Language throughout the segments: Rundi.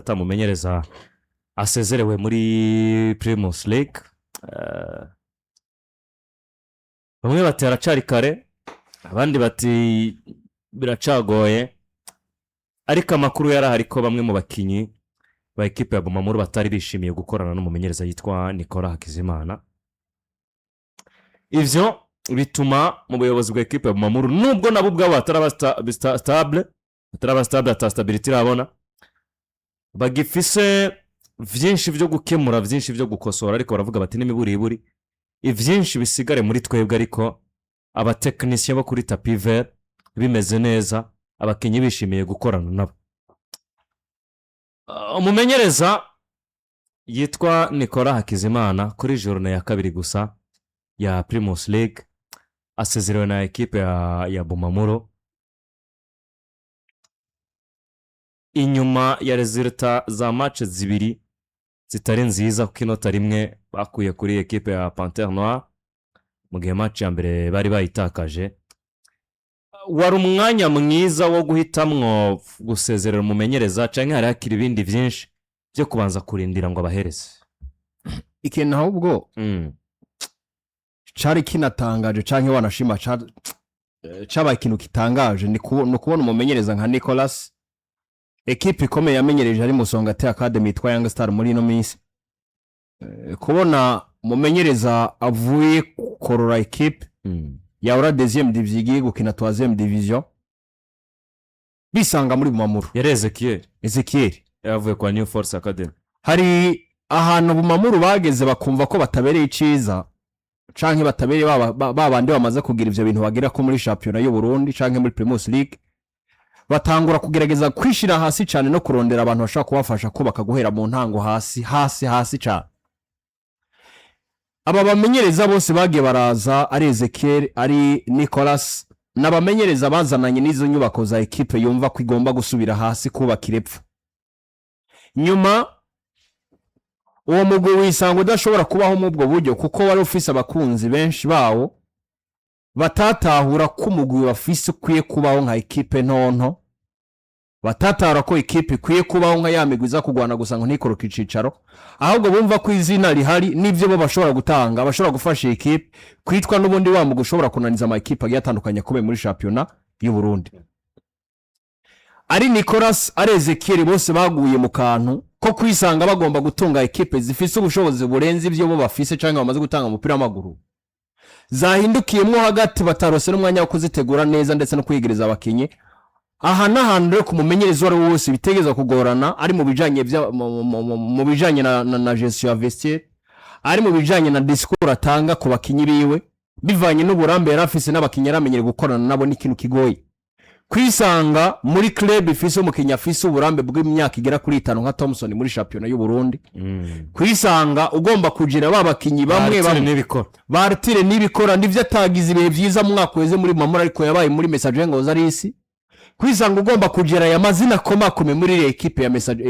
Atamumenyereza asezerewe muri Primus League. Bamwe bati haracari kare, abandi bati biracagoye, ariko amakuru yarahari ko bamwe mu bakinyi ba ekipe ya Bumamuru batari bishimiye gukorana n'umumenyereza yitwa Nicolas Hakizimana. Ivyo bituma mu buyobozi bwa ekipe ya Bumamuru, nubwo nabo ubwabo bataraba stable, bataraba stable, ata stability irabona, bagifise vyinshi vyo gukemura, vyinshi vyo gukosora, ariko baravuga bati n'imiburiburi ivyinshi bisigare muri twebwe, ariko abatekinisiye bo kuri tapis vert bimeze neza, abakinnyi bishimiye gukorana nabo. Umumenyereza yitwa Nicolas Hakizimana kuri journée ya kabiri gusa ya Primus League asezerewe na ekipe ya Bumamuro inyuma ya résultats za match zibiri zitari nziza, kuko inota rimwe bakuye kuri ekipe ya Panthère Noire mu gihe match ya mbere bari bayitakaje. Wari umwanya mwiza wo guhitamwo gusezerera umumenyereza, cyangwa hari hakiri ibindi byinshi byo kubanza kurindira ngo abahereze? Ikintu ahubwo cari kinatangaje, canke wanashima cabaye ikintu kitangaje, ni ukubona umumenyereza nka Nicolas, ekipe ikomeye yamenyereje ari Musongati Academy yitwa Young Star muri ino minsi. Kubona umumenyereza avuye korora ekipe yahora deuxième division igiye gukina troisième division, bisanga muri Bumamuru. Yari Ezekiel. Ezekiel. Yavuye kwa New Force Academy. Hari ahantu Bumamuru bageze bakumva ko batabereye iciza canke batabereye ba bandi bamaze kugira ivyo bintu bagera ko muri shampiyona y'u Burundi canke muri Primus League, batangura kugerageza kwishira hasi cyane no kurondera abantu bashobora kubafasha kubaka guhera mu ntango, hasi hasi hasi cyane. Aba bamenyereza bose bagiye baraza, ari Ezekiel, ari Nicolas, n'abamenyereza bazananye n'izo nyubako za ekipe yumva ko igomba gusubira hasi kubaka irepfo. Nyuma uwo mugwi wisanga udashobora kubaho muri ubwo buryo, kuko wari ufise abakunzi benshi bawo batatahura ko umugwi bafise ukwiye kubaho nka ekipe ntonto, batatahura ko ekipe ikwiye kubaho nka ya migwi iza kurwana gusa ngo ntikoroke icicaro, ahubwo bumva ko izina rihari n'ibyo bo bashobora gutanga bashobora gufasha iyi ekipe kwitwa n'ubundi wa mugwi ushobora kunaniza ama ekipe agiye atandukanye akomeye muri shampiyona y'u Burundi. Ari Nicolas, ari Ezekiel, bose baguye mu kantu ko kwisanga bagomba gutunga ekipe zifise ubushobozi burenze ibyo bo bafise cyangwa bamaze gutanga umupira w'amaguru, zahindukiyemo hagati, batarose n'umwanya wo kuzitegura neza ndetse no kwiyegereza abakinnyi. Aha n'ahantu rero ku mumenyereza uwo ari we wese bitegereza kugorana, ari mu bijanye mu bijanye na gestion ya vestiaire, ari mu bijanye na discours atanga ku bakinyi biwe, bivanye n'uburambe yari afise n'abakinyi yaramenyereye gukorana nabo. N'ikintu kigoye kwisanga muri club ifise umukinnyi afise uburambe bw'imyaka igera kuri 5 nka Thompson muri shampiyona y'u Burundi, kwisanga ugomba kugira ba bakinyi bamwe Arthur bamwe n'ibikora. Baratire n'ibikora nivyo, atagize ibihe vyiza mu mwaka uheze muri Mamura, ariko yabaye muri Messager Ngozi ari isi. Kwisanga ugomba kugira aya mazina akomakome muri iriya ekipe ya Message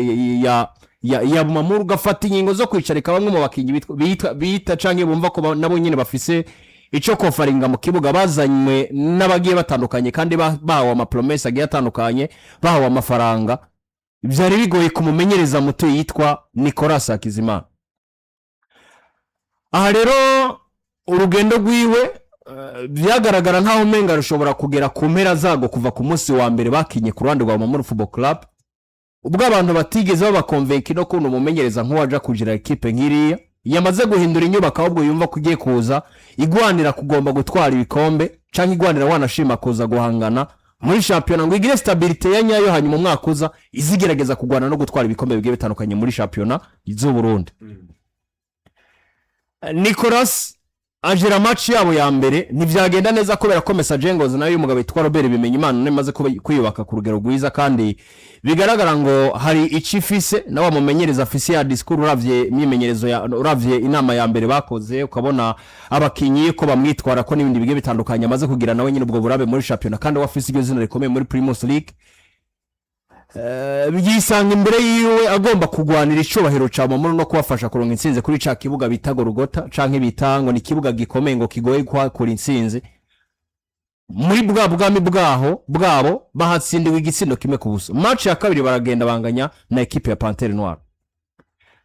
ya Mamura, ugafata ingingo zo kwicarika bamwe mu bakinyi bita canke bumva ko nabo nyene bafise ico kofaringa mu kibuga, bazanywe n'abagiye batandukanye kandi bahawe ama promesses agiye atandukanye, bahawe amafaranga. Byari bigoye kumumenyereza muto yitwa Nicolas Hakizimana. Aha rero urugendo rwiwe byagaragara nk'aho umenga rushobora kugera ku mpera zago kuva ku munsi wa mbere bakinye ku ruhande rwa Mamuru Football Club, ubwo abantu batigeze babakonvenki no kubona umumenyereza nk'uwaja kugira ekipe nk'iriya yamaze guhindura inyubako, ahubwo yumva ko igiye kuza igwanira kugomba gutwara ibikombe, cyangwa igwanira wanashima kuza guhangana muri shampiyona ngo igire stabilité ya nyayo, hanyuma umwaka uza izigerageza kurwana no gutwara ibikombe bigiye bitandukanye muri shampiyona z'u Burundi. Nicolas agera match yabo ya mbere ntibyagenda neza, kubera ko Messager Ngozi nayo y'umugabo witwa Robert Bimenyimana imaze kwiyubaka ku rugero rwiza, kandi bigaragara ngo hari icyo ifise nawe wamumenyereza afise ya discours. Uravye imyimenyerezo ya, uravye inama ya mbere bakoze, ukabona abakinyi ko bamwitwara ko n'ibindi bigiye bitandukanye, amaze kugira nawe nyine ubwo burabe muri shampiyona, kandi we afise iryo zina rikomeye muri Primus League. Yisanga imbere yiwe agomba kugwanira icubahiro ca Mamuru no kubafasha kuronka intsinzi kuri ca kibuga bita Gorogota, canke bita ngo ni ikibuga gikomeye, ngo kigoye kuhakura intsinzi. Muri bwa bwami bwaho bwabo bahatsindiwe igitsindo 1-0. Match ya kabiri baragenda banganya na ekipe ya Panthère Noire.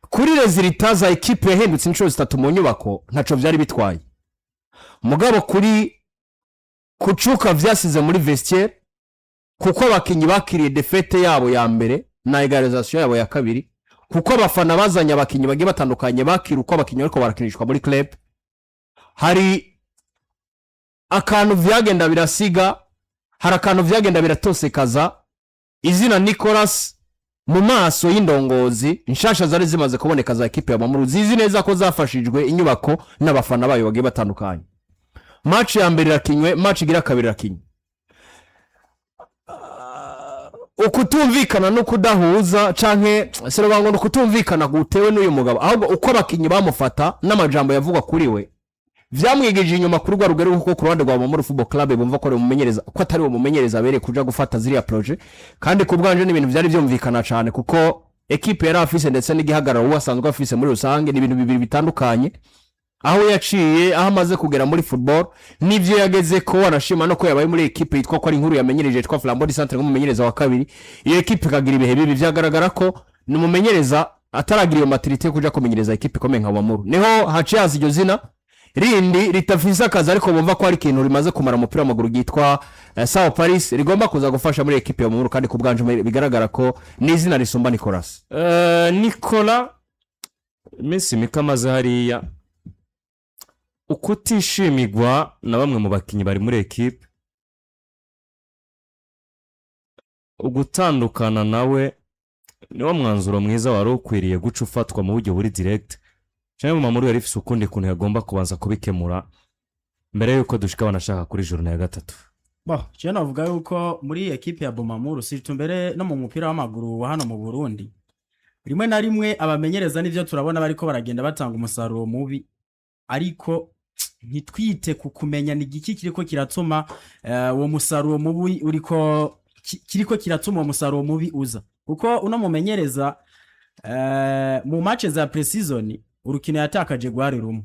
Kuri résultats za ekipe yahindutse inshuro zitatu mu nyubako, ntaco vyari bitwaye. Mugabo kuri kucuka vyasize muri vestiaire, kuko abakinyi bakiriye défaite yabo ya mbere na égalisation yabo ya kabiri, kuko abafana bazanye abakinyi bagiye batandukanye bakira uko abakinyi bariko barakinishwa muri club, hari akantu vyagenda birasiga, hari akantu vyagenda biratosekaza izina Nicolas mu maso y'indongozi nshasha zari zimaze kuboneka za ekipe ya Bumamuru, zizi neza ko zafashijwe inyubako n'abafana bayo bagiye batandukanye. Match ya mbere irakinywe, match igira kabiri irakinywe. Ukutumvikana no kudahuza, canke sinovuga ngo ni ukutumvikana gutewe n'uyu mugabo, ahubwo uko abakinyi bamufata n'amajambo yavugwa kuri we vyamwigije inyuma kuri rwa rugero, kuko ku ruhande rwa Bumamuru Football Club bumva ko ari umumenyereza, ko atari uwo mumenyereza abereye kuja gufata ziriya projet. Kandi ku bwanje n'ibintu vyari vyumvikana cane, kuko ekipe yari afise ndetse n'igihagararo uwo asanzwe afise muri rusange ni ibintu bibiri bitandukanye. Aho yaciye, aho amaze kugera muri football, n'ivyo yageze ko anashima, no ko yabaye muri ekipe yitwa ko ari inkuru yamenyereje, yitwa Flambeau du Centre, nk'umumenyereza wa kabiri, iyo ekipe ikagira ibihe bibi, vyagaragara ko ni umumenyereza ataragira iyo maturité yo kuja kumenyereza ekipe ikomeye nka Bumamuru. Niho haciye haza iryo zina rindi ritafise akazi, ariko bumva ko hari ikintu rimaze kumara umupira w'amaguru, ryitwa Sao Paris, rigomba kuza gufasha muri ekipe ya Bumamuru. Kandi ku bwanje bigaragara ko ni izina risumba Nicolas. Nicola iminsi mike amaze hariya, ukutishimirwa na bamwe mu bakinnyi bari muri ekipe, ugutandukana nawe niwo mwanzuro mwiza wari ukwiriye guca ufatwa mu buryo buri direct, cyangwa Bumamuru yari ifise ukundi kuntu yagomba kubanza kubikemura mbere y'uko dushika banashaka kuri journée ya gatatu? Bo, je novuga yuko muri ekipe ya Bumamuru, surtout mbere no mu mupira w'amaguru wa hano mu Burundi, rimwe na rimwe abamenyereza n'ivyo turabona bariko baragenda batanga umusaruro mubi, ariko ntitwite ku kumenya ni igiki kiriko kiratuma uwo musaruro mubi uriko kiriko kiratuma uwo musaruro mubi uza. Kuko uno mumenyereza mu match za pre-season, urukino yatakaje rwari rumwe,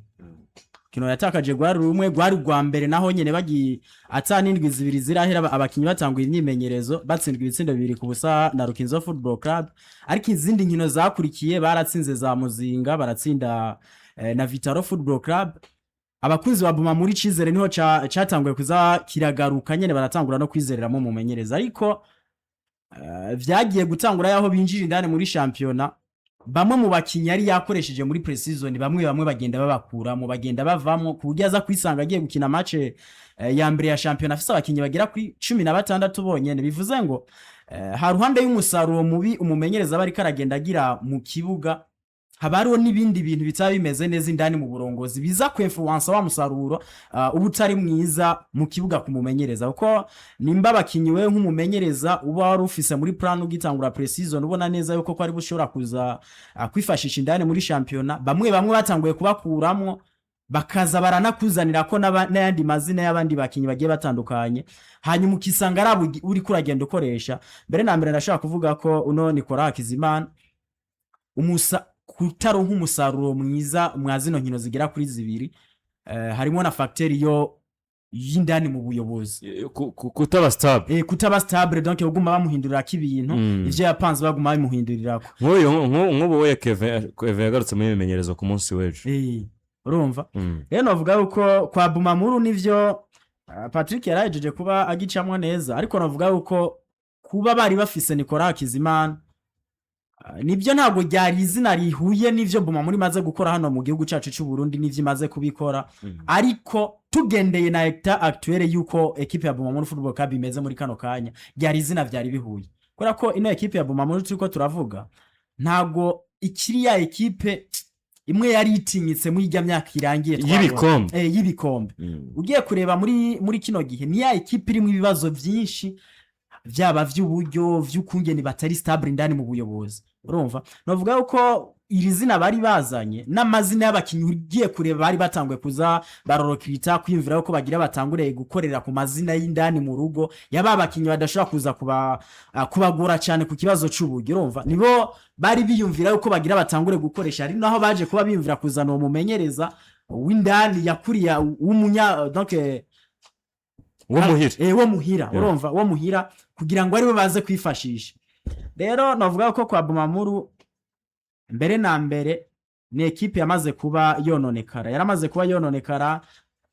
urukino yatakaje rwari rumwe, rwari rwa mbere, naho nyene bagiye ata n'indwi 2 zirahera abakinyi batanguye imyimenyerezo, batsindwa ibitsindo 2-0 na Rukinzo Football Club. Ariko izindi nkino zakurikiye baratsinze za Muzinga, baratsinda na Vitaro Football Club. Abakunzi ba Bumamuru icizere niho catanguye kuza kiragaruka nyene, baratangura no kwizereramo umumenyereza. Ariko vyagiye gutangura yaho binjira indani muri shampiyona, bamwe mu bakinyi yari yakoresheje muri pre-season bamwe bamwe bagenda babakuramo, bagenda bavamo, ku buryo aza kwisanga agiye gukina match ya mbere ya shampiyona afise abakinyi bagera kuri 16 bonyene. Bivuze ngo ha ruhande y'umusaruro mubi umumenyereza aba ariko aragenda agira mu kibuga, haba hariho n'ibindi bintu bitaba bimeze neza indani mu burongozi biza kwinfluensa wa musaruro uba utari mwiza mu kibuga kumumenyereza. Kuko nimba abakinyi wewe nk'umumenyereza uba wari ufise muri plan ugitangura pre-season, ubona neza yuko ko ari bushobora kuza kwifashisha indani muri shampiyona, bamwe bamwe batanguye kubakuramwo, bakaza baranakuzanira ko n'ayandi mazina y'abandi bakinyi bagiye batandukanye, hanyuma ukisanga ari abo uriko uragenda ukoresha. Mbere na mbere ndashaka kuvuga ko uno Nicolas Hakizimana umusa kutaronka umusaruro mwiza mwa zino nkino zigera kuri zibiri, harimo na facteur yo y'indani mu buyobozi. Kutaba stable. Kutaba stable, donc baguma bamuhindurirako ibintu, ivyo yapanze baguma bamuhindurirako. Nk'uyu nk'ubu we Kevin yagarutse muri imimenyerezo ku munsi w'ejo. Urumva, rero novuga yuko kwa Bumamuru nivyo Patrick yarahejeje kuba agicamwo neza, ariko novuga yuko kuba bari bafise Nicolas Hakizimana, nibyo ntabwo ryari izina rihuye n'ivyo Bumamuru imaze gukora hano mu gihugu cacu c'u Burundi n'ivyo imaze kubikora. Ariko tugendeye na état actuel yuko ekipe ya Bumamuru Football Club imeze muri kano kanya, ryari izina vyari bihuye, kubera ko ino ekipe ya Bumamuru turiko turavuga ntabwo ikiri ya ekipe imwe yari itinyitse muri irya myaka irangiye twabona. Y'ibikombe. Y'ibikombe. Ugiye kureba muri kino gihe, ni ya ekipe irimo ibibazo byinshi, vyaba vy'uburyo, vy'ukungene batari stable indani mu buyobozi. Urumva, novuga yuko iri zina bari bazanye n'amazina y'abakinyi ugiye kureba bari batanguye kuza barorokirita kwiyumvira yuko bagira batangure gukorera ku mazina y'indani mu rugo yaba abakinyi badashobora kuza kubagora cyane ku kibazo c'uburyo. Urumva, nibo bari biyumvira yuko bagira batangure gukoresha, ari naho baje kuba biyumvira kuzana uwo mumenyereza w'indani yakuriye w'umunya, donc Wo muhira. Wo muhira. Urumva, wo muhira, kugira ngo ariwe baze kwifashisha. Rero navuga ko kwa Bumamuru, mbere na mbere, ni ekipe yamaze kuba yononekara, yaramaze kuba yononekara.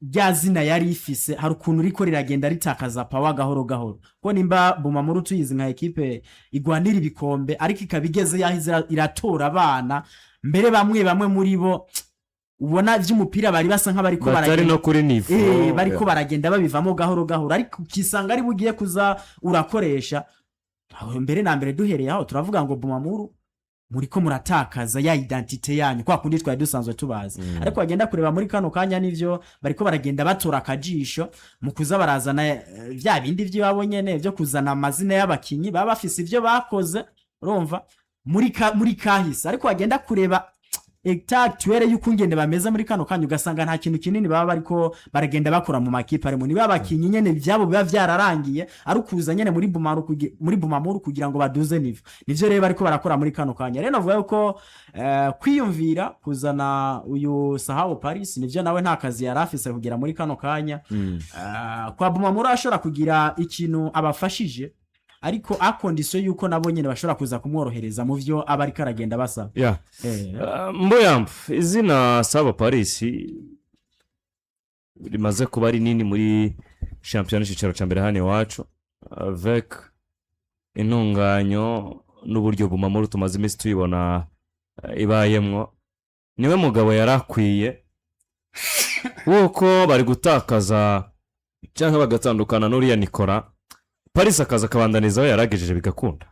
Rya zina yari ifise, hari ukuntu riko riragenda ritakaza power gahoro gahoro, ko nimba Bumamuru tuyizi nka ekipe igwanira ibikombe, ariko ikaba igeze yaho iratora abana, mbere bamwe bamwe muri bo ubona vy'umupira bari basa nk'abariko batari baragenda no kuri niveau. Bariko baragenda babivamo gahoro gahoro, ariko ukisanga ari bugiye kuza urakoresha. Aho mbere na mbere duhereye aho, turavuga ngo Bumamuru muriko muratakaza ya identité yanyu, kwa kundi twari dusanzwe tubazi. Ariko bagenda kureba muri kano kanya, nivyo bariko baragenda batora akajisho mu kuza barazana vya bindi vy'iwabo nyene vyo kuzana amazina y'abakinyi baba bafise ivyo bakoze, urumva, muri kahise. Ariko bagenda kureba état actuel y'ukungene bameze muri kano kanya, ugasanga nta kintu kinini baba bariko baragenda bakora mu makipe arimo. Niba abakinyi nyene vyabo biba vyararangiye, ari ukuza nyene muri Bumamuru kugira ngo baduze niveau, nivyo rero bariko barakora muri kano kanya. Rero navuga yuko kwiyumvira kuzana uyu Sahabo Paris, nivyo nawe nta kazi yari afise kugera muri kano kanya. Kwa Bumamuru ashobora kugira ikintu abafashije, ariko à condition yuko nabo nyene bashobora kuza kumworohereza mu vyo aba ariko aragenda basaba. Mboyambu, izina Saba Paris rimaze kuba rinini muri shampiyona icyicaro cya mbere hano iwacu, avec intunganyo n'uburyo Bumamuru tumaze iminsi tuyibona ibayemwo, niwe mugabo yari akwiye w'uko bari gutakaza cyangwa bagatandukana n'uriya Nikora Paris, akaza akabandaniza aho yaragejeje bigakunda?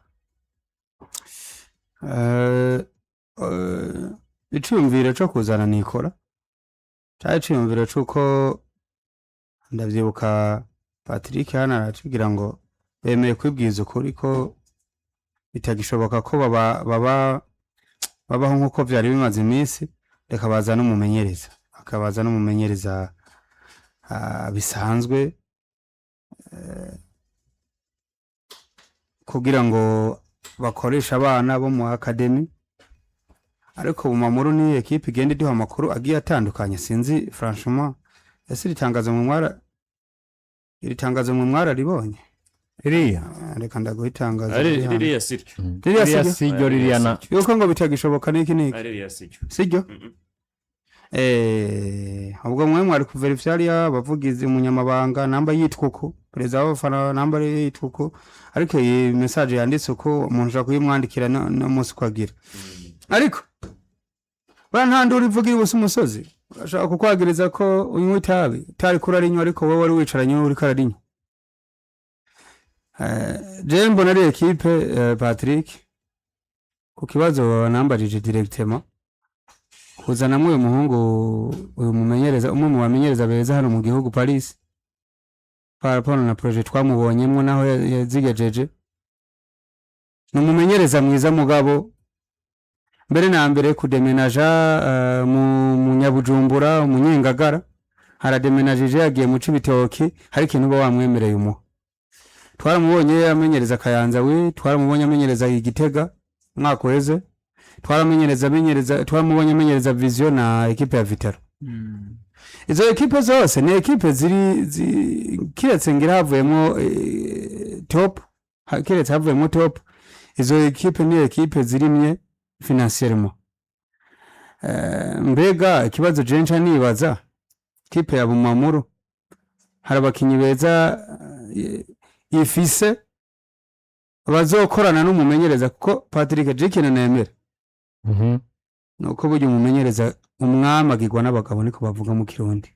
Iciyumviro co kuzana Nikora cari iciyumviro c'uko, ndavyibuka, Patrick hano aratubwira ngo bemeye kwibwiza ukuri ko bitagishoboka ko baba babaho nk'uko vyari bimaze iminsi, reka baza n'umumenyereza, akabaza n'umumenyereza bisanzwe kugira ngo bakoreshe abana bo mu academy. Ariko Bumamuru ni ekipe igenda iduha amakuru agiye atandukanye. Sinzi franchement, ese iri tangazo mwe mwararibonye? Ririya? Reka ndaguha itangazo Ari riri hano. Ririya siryo. Ririya ririya siryo? Siryo ririya na Yuko ngo bitagishoboka niki niki. Ari ririya siryo. Siryo. Ubwo mwe mwari kuverifiya hariya abavugizi, umunyamabanga namba yitwa uko, perezida w'abafana namba yitwa uko, ariko iyi message yanditse uko umuntu ashobora kuyimwandikira no munsi uko agira. Ariko buriya nta nduru ivugira ubusa umusozi. Urashobora kukwagiriza ko unywa itabi utari kurarinywa, ariko wowe wari wicaranye uriko ararinywa. Jewe mbona ari ekipe, Patrick, ku kibazo nambajije directement, kuzanamwo uyu muhungu, uyu mumenyereza, umwe mu bamenyereza beza hano mu gihugu, Paris, par rapport na projet twamubonyemwo naho yazigejeje, ni umumenyereza mwiza. Mugabo mbere na mbere kudemenaja mu Munyabujumbura, umunyengagara arademenajije yagiye mu Cibitoki, hari ikintu uba wamwemereye umuha. Twaramubonye amenyereza Kayanza, we twaramubonye amenyereza Igitega umwaka uheze, twaramenyereza amenyereza, twaramubonye amenyereza Vision na ekipe ya Vitaro. Izo ekipe zose ni ekipe ziri kiretse ngira havuyemo top, kiretse havuyemo top, izo ekipe ni ekipe zirimye financièrement. Mbega ikibazo je nca nibaza, ekipe ya Bumamuru hari abakinyi beza ifise bazokorana n'umumenyereza? Kuko Patrick, je ikintu nemera nuko burya umumenyereza, umwami agirwa n'abagabo, niko bavuga mu Kirundi.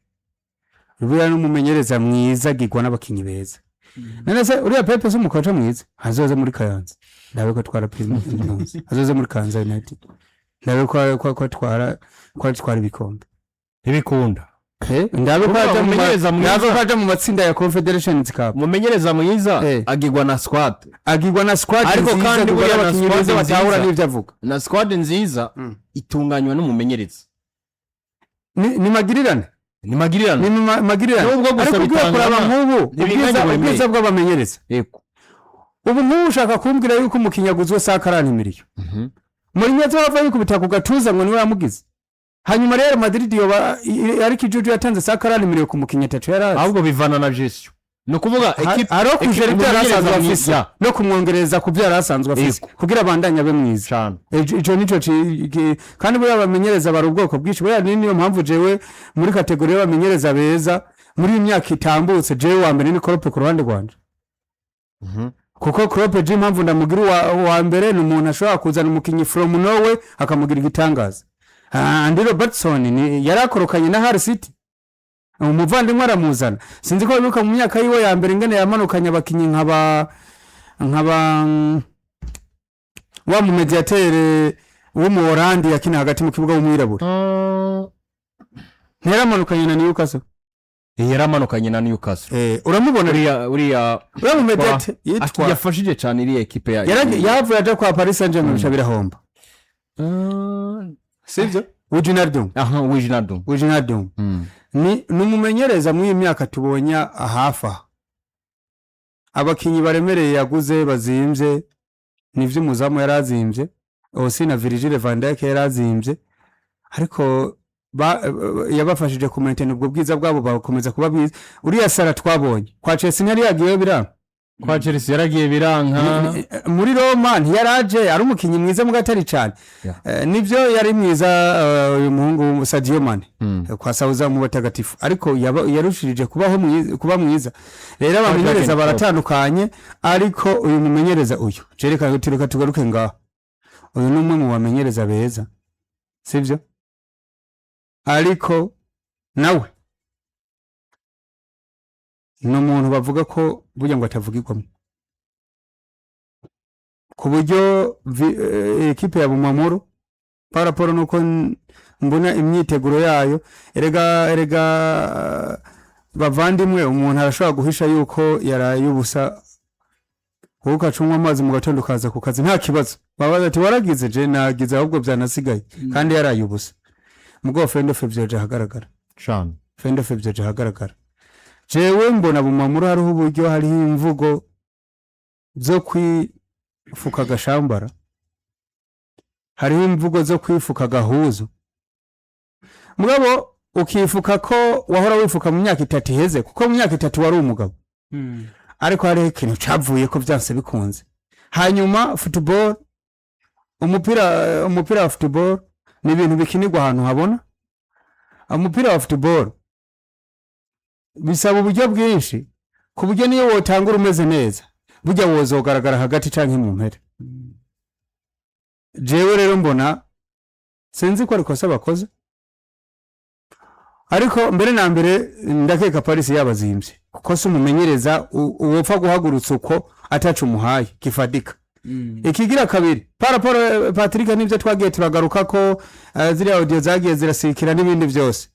Buriya n'umumenyereza mwiza agirwa n'abakinyi beza. None se uriya Pepe si umukoca mwiza? Azoze muri Kayanza ndabe ko twara Primus, azoze muri Kayanza United ndabe ko atwara ibikombe. Ntibikunda. Ndabe ko Kuvuga aja mu umumenyereza mwiza. Ndabe ko aja mu matsinda ya Confederation Cup. Umumenyereza mwiza agirwa na squad. Agirwa na squad Ariko nziza, kandi agirwa buriya na n'abakinyi squad beza batahura nziza. n'ivyo avuga. Na squad nziza itunganywa n'umumenyereza. Ni magirirane. Ni magirirane. Ni magirirane. Nubwo gusa Ariko ugiye bitangana, kuraba nk'ubu ntibinganya uburemere. Ubwiza bw'abamenyereza, ubu nk'ubu ushaka kumbwira yuko umukinnyi aguzwe sakarani miliyo muri nyazo bava yikubita ku gatuza ngo niwe yamugize, hanyuma Real Madrid yoba ariko ijuju yatanze sakarani miliyo ku mukinnyi atatu yari azi? Ahubwo bivana na gestion. Ni ukuvuga Hariho kujera ibyo yari umumenyereza asanzwe afise mwiza. no kumwongereza ku byo yari asanzwe afise kugira abandanye abe mwiza. Cane. Ico nico kandi buriya bamenyereza bari ubwoko bwinshi. Buriya niyo mpamvu jewe muri catégorie y'abamenyereza beza muri iyi myaka itambutse, jewe wa mbere ni Klopp ku ruhande rwanje, kuko Klopp je impamvu ndamugira uwa mbere ni umuntu ashobora kuzana umukinyi from nowhere akamugira igitangaza. Andy Robertson ni yarakorokanye na Hull City, umuvandimwe aramuzana. Sinzi ko bibuka mu myaka yiwe ya mbere ingene yamanukanye abakinyi nkaba wa mu médiateur w'umuholandi yakina hagati mu kibuga w'umwirabura. Ntiyaramanukanye na Newcastle? Yaramanukanye na Newcastle. Uramubona? Uriya uriya mu médiateur yitwa yafashije cyane iriya ekipe ya Yavuye aja kwa Paris Saint-Germain bica birahomba, sivyo? Wijnaldum. Aha, Wijnaldum. Wijnaldum ni umumenyereza muri iyi myaka tubonye hafi aha. Abakinyi baremereye yaguze bazimvye, nivyo, umuzamu yari azimvye osi na Virgil van Dijk yari azimvye, ariko yabafashije kumaintena ubwo bwiza bwabo, bakomeza kuba bwiza. Uriya Salah twabonye kwa Chelsea ntiyari yagiyeyo biranga. Kwa Chelsea yaragiye biranka. Muri Roma ntiyaraje ari umukinyi mwiza muga atari cyane. Nivyo yari mwiza, uyu muhungu Sadio Mane kwa Sauza mu batagatifu, ariko yarushirije kubaho mwiza, kuba mwiza. Rero abamenyereza Jurgen Klopp. baratandukanye, ariko uyu mumenyereza uyu jereka tureka tugaruke ngaho, uyu ni umwe mu bamenyereza beza, sivyo? Ariko nawe ni umuntu bavuga ko burya ngo atavugirwamo ku buryo ekipe ya Bumamuru par rapport nuko mbona imyiteguro yayo. Erega bavandimwe, umuntu arashobora guhisha yuko yaraye ubusa, wowe ukacunywa amazi mu gatondo ukaza ku kazi nta kibazo, babaza ati: "Waragize?" "Je nagize, ahubwo byanasigaye," kandi yaraye ubusa. Mugabo fin de vyoje ahagaragara. Cane. Fin de vyoje ahagaragara. Jewe mbona Bumamuru hariho uburyo, hariho imvugo zo kwifuka agashambara, hariho imvugo zo kwifuka agahuzu, mugabo ukifuka ko wahora wifuka mu myaka 3 iheze, kuko mu myaka 3 wari umugabo, ariko hariho ikintu cavuye ko vyanse bikunze. Hanyuma football, umupira wa football ni ibintu bikinirwa ahantu habona. Umupira wa football bisaba uburyo bwinshi, ku buryo niyo wotangura umeze neza, burya wozogaragara hagati canke mu mpera. Jewe rero mbona sinzi ko arikosa bakoze, ariko mbere na mbere ndakeka Paris yabazimvye, kuko si umumenyereza uwopfa guhagurutsa uko ataca umuhaye gifadika. Ikigira kabiri, par rapport Patrick, nivyo twagiye turagaruka ko ziriya audio zagiye zirasikira n'ibindi byose.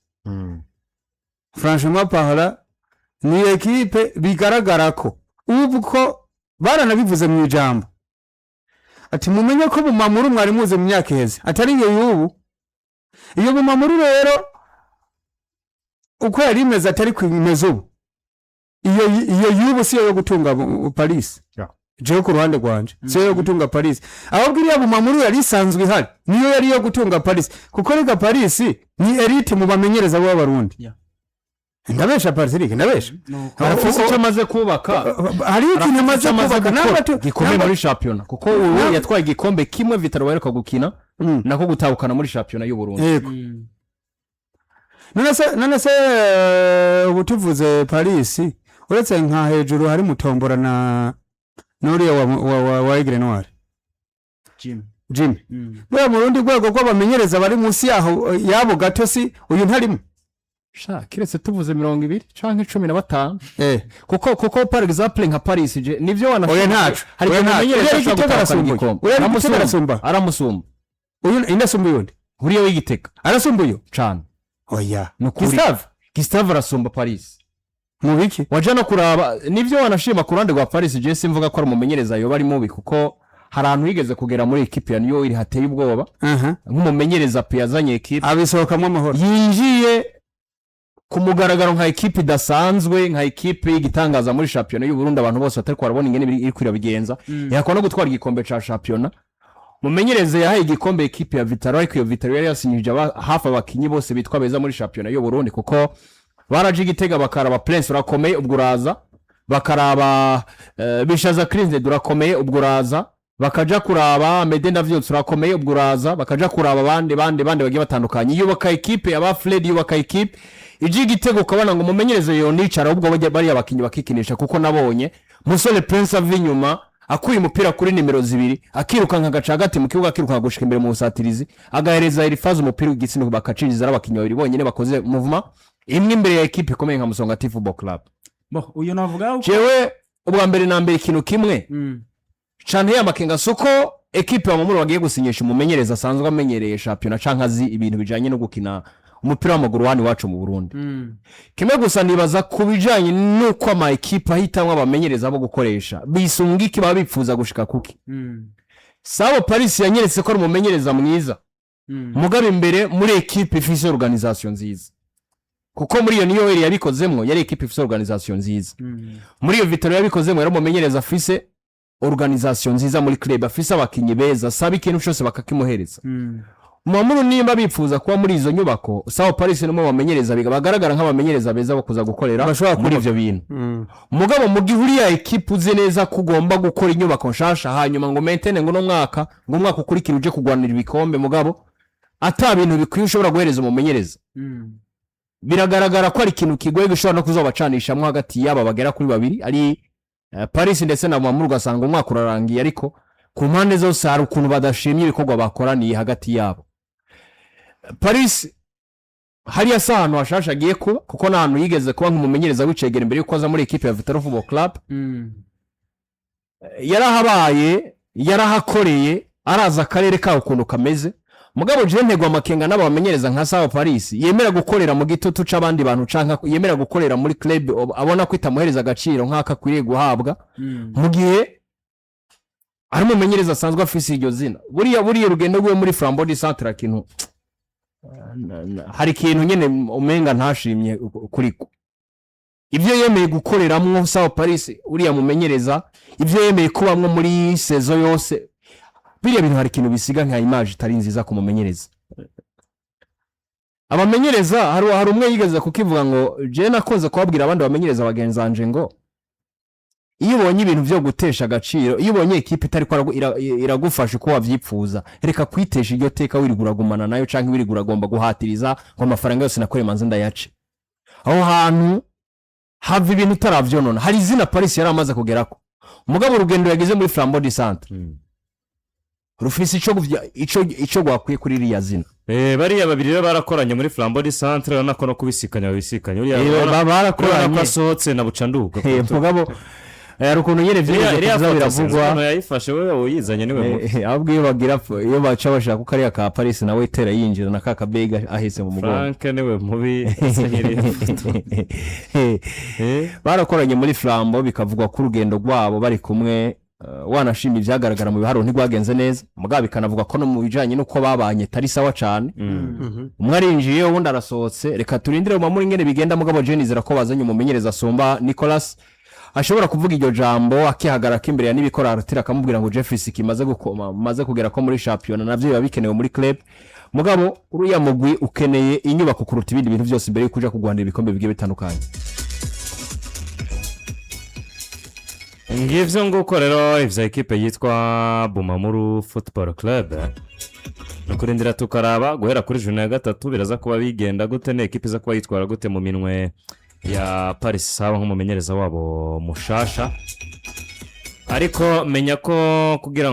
Franchement parlant, ni ekipe bigaragara ko ubu ko baranabivuze mu ijambo ati: "Mumenye ko Bumamuru mwari muze mu myaka iheze atari iyo y'ubu." Iyo Bumamuru rero uko yari imeze atari imeze ubu. Iyo y'ubu siyo yo gutunga Paris. Jewe ku ruhande rwanje siyo yo gutunga Paris, ahubwo iriya Bumamuru yari isanzwe ihari niyo yari iyo gutunga Paris, kuko rega Paris ni elite mu bamenyereza b'Abarundi. Ndabesha, Patrick? Ndabesha? Nuko. Arafise icyo amaze kubaka. Hariho ikintu amaze icyo amaze kubaka gukora gikomeye muri shampiyona, kuko ubu yatwaye igikombe kimwe Vital'O baheruka gukina, nako gutahukana muri shampiyona y'u Burundi. Yego. None se ubu tuvuze Paris, uretse nka hejuru hari Mutombora na nuriya wa Aigle Noir. Jim. Jimmy. Buriya mu rundi rwego rw'abamenyereza bari munsi yaho yabo gato, si uyu ntarimo? Sha, kiretse tuvuze 20 canke 15, kuko par exemple nka Paris je nivyo wana Oya, ntaco. Hari Oya, igihe ntaco. umumenyereza Uriya ashobora w'Igitega gutahukana arasumbuye. igikombe. Uriya w'Igitega Aramusumba. arasumba. Aramusumba. Uyu inasumba uyundi? Uriya w'Igitega. Arasumba uyu? Cane. Oya. Nukuri. Gustave? Gustave arasumba Paris. Mu biki? Waja no kuraba nivyo wanashima ku ruhande rwa Paris, je simvuga ko ari umumenyereza yoba ari mubi, kuko hari ahantu yigeze kugera muri ekipe ya New iri hateye ubwoba nk'umumenyereza pe yazanye ekipe abisohokamo amahoro. Yinjiye ku mugaragaro nka ekipe idasanzwe, nka ekipe y'igitangaza muri shampiyona y'u Burundi, abantu bose batari barabona ingene iri kwirabigenza, yakora no gutwara igikombe ca shampiyona. Mumenyereze yahaye igikombe ekipe ya Vital'O, ariko iyo Vital'O yari yasinyije hafi abakinyi bose bitwa beza muri shampiyona y'u Burundi, kuko baraje Igitega bakaraba Prince urakomeye, ubwo uraza. Bakaraba Bishaza Crinze durakomeye, ubwo uraza bakaja kuraba Mede Ndavyotse urakomeye, ubwo uraza bakaja kuraba abandi bandi bandi bagiye batandukanye. Yubaka ekipe aba Fred, yubaka ekipe ije igitego, ukabona ngo umumenyereze yonicara, ahubwo bajya bariya bakinyi bakikinisha, kuko nabonye Musore Prince ava inyuma akuye umupira kuri nimero 2, akirukanka agaca hagati mu kibuga, akirukanka gushika imbere mu busatirizi, agahereza Elifazi umupira w'igitsina, bakacinjiza. Ari abakinyi babiri bonyine bakoze mouvement imwe imbere ya ekipe ikomeye nka Musongati Football Club. Bo uyu navuga yuko Jewe ubwa mbere na mbere, ikintu kimwe cane amakenga suko ekipe ya Mamuru bagiye gusinyisha umumenyereza asanzwe amenyereye shampiyona canke azi ibintu bijanye no gukina umupira w'amaguru hano iwacu mu Burundi. Kimwe gusa nibaza ku bijanye n'uko ama ekipe ahitamwo abamenyereza bo gukoresha, bisunga iki, baba bipfuza gushika kuki. Sabo Paris yanyeretse ko ari umumenyereza mwiza, mugabo imbere muri ekipe ifise organisation nziza, kuko muri iyo niyo yabikozemwo yari ekipe ifise organisation nziza. Muri iyo Vital'O yabikozemo yari umumenyereza afise organisation nziza muri club, afise abakinyi beza, asaba ikintu cyose bakakimuhereza. Mamuru nimba bipfuza kuba muri izo nyubako, Sao Paris nimwe bamenyereza bagaragara nk'abamenyereza beza bo kuza gukorera Bashobora muri kubaka. ivyo bintu. Mugabo mu gihe uriya ekipe uzi neza ko ugomba gukora inyubako nshasha, hanyuma ngo maintain, ngo no mwaka, ngo umwaka ukurikira uje kugwanira ibikombe, mugabo ata bintu bikwiye ushobora guhereza umumenyereza, biragaragara ko ari ikintu kigoye gishobora no kuzobacanishamwo hagati y'aba bagera kuri babiri, ari Paris ndetse na Mamuru, ugasanga umwaka urarangiye ariko ku mpande zose hari ukuntu badashimye ibikorwa bakoraniye hagati yabo. Paris hariya si ahantu hashasha agiye kuba, kuko nta hantu yigeze kuba nk'umumenyereza w'icegera imbere y'uko aza muri ekipe ya Vital'O Football Club. Yarahabaye, yarahakoreye, araza akarere kaho ukuntu kameze. Mugabo je ntegwa amakenga n'aba bamenyereza nka Sawa Paris yemera gukorera mu gitutu c'abandi bantu, canka yemera gukorera muri club abona ko itamuhereza agaciro nk'ako akwiriye guhabwa, mu gihe ari umumenyereza asanzwe afise iryo zina. Buriya urugendo rwiwe muri Flambeau du Centre, kintu hari ikintu nyene umenga ntashimye kuriko ibyo yemeye gukoreramwo Sawa Paris, uriya mumenyereza, ibyo yemeye kubamwo muri saison yose, biriya bintu hari ikintu bisiga nka image itari nziza ku mumenyereza. Abamenyereza hari umwe yigeze kukivuga ngo je nakunze kubabwira abandi bamenyereza bagenzi banje ngo iyo ubonye ibintu byo gutesha agaciro, iyo ubonye ekipe itari ko iragufasha uko wavyipfuza, reka kwitesha iryo teka wirirwa uragumana nayo, canke wirirwa uragomba guhatiriza ngo amafaranga yose nakoreye manze ndayace. Aho hantu hava ibintu utaravyonona. Hari izina Paris yari amaze kugerako, mugabo urugendo yagize muri Flambeau du Centre rufise ico rwakwiye kuri iriya zina. Bariya babiri rero barakoranye muri Flambeau du Centre, urabona ko no kubisikanya babisikanya. Uriya urabona ko barakoranye. asohotse na bucanduga. Mugabo hari ukuntu nyene vyigeze Iriya kuza foto sinzi biravugwa. ukuntu yayifashe, wewe uyizanye niwe mubi. Ahubwo iyo bagira, iyo baca bashaka ko kariya ka Paris nawe itera yinjira na ka kabega ahetse mu mugongo. Frank niwe mubi azanye iriya foto. Barakoranye muri Flambeau, bikavugwa ko urugendo rwabo bari kumwe, wanashima ibyagaragara mu biharuro ntirwagenze neza, mugabo bikanavuga ko no mu bijanye n'uko babanye tari sawa cane. Umwe arinjiye, uwundi arasohotse. Reka turindire mu muri ingene bigenda. Mugabo je nizera ko bazanye umumenyereza asumba Nicolas, ashobora kuvuga iryo jambo akihagarara imbere ya Nibikora Arthur, akamubwira ngo Jeffrey kimaze gukoma, maze kugera ko muri shampiyona navyo biba bikenewe muri club. Mugabo uriya mugwi ukeneye inyubako kuruta ibindi bintu byose mbere yuko uja kugwanira ibikombe bigiye bitandukanye. Ngivyo nguko rero ivya ekipe yitwa Bumamuru Football Club. Ni ukurindira tukaraba guhera kuri journée ya gatatu biraza kuba bigenda gute, ni ekipe iza kuba yitwara gute mu minwe ya Paris Saba nk'umumenyereza wabo mushasha. Ariko menya ko kugira